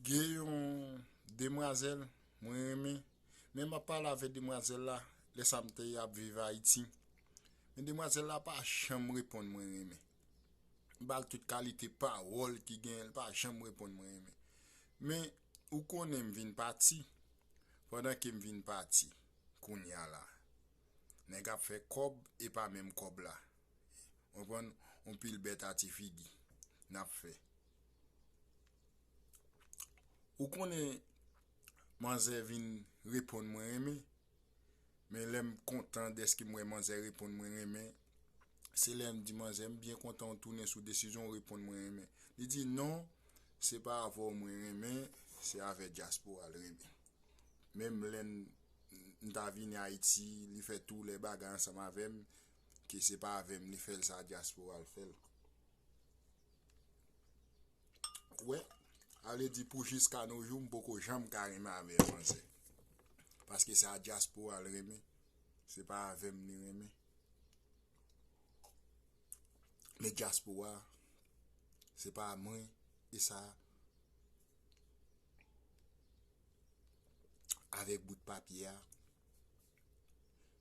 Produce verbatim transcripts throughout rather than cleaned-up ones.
Gen yon demwazèl mwen renmen, men m ap pale avèk demwazèl la, lè sa m te ap viv Ayiti. Men demwazèl la pa janm reponn mwen renmen. M ba l tout kalite pawòl ki genyen, l pa janm reponn mwen renmen. Men ou konnen m vin pati, pandan ke m vin pati, kounye a la, nèg ap fè kòb e pa menm kòb la. Konprann? On pil bèt a ti figi n ap fè. Ou konnen manzè vin reponn mwen renmen, men lè m kontan dèske m wè manzè reponn mwen renmen, se lè m di manzè, "M byen kontan w tounen sou desizyon w reponn mwen renmen." Li di, "Non, se pa avè w mwen renmen, se avè dyaspora l renmen." Menm lè m, m ta vini Ayiti, li fè tou lè bagay ansanm avè m, ke se pa avè m li fè l, se a dyaspora l fè l. Wè, ale di pou jiska no jou, m poko janm ka renmen avè manzè. Paske se a dyaspora l renmen, se pa avè m li renmen. Men dyaspora, se pa mwen, e sa, avèk bout papye a,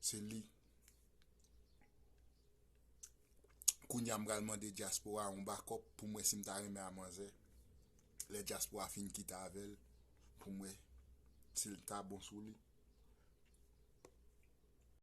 se li. Kounye a m pral mande dyaspora yon bakòp pou m wè si m ta renmen a manzè. Lè dyaspora fin kite avè l, pou m wè si l ta bon sou li.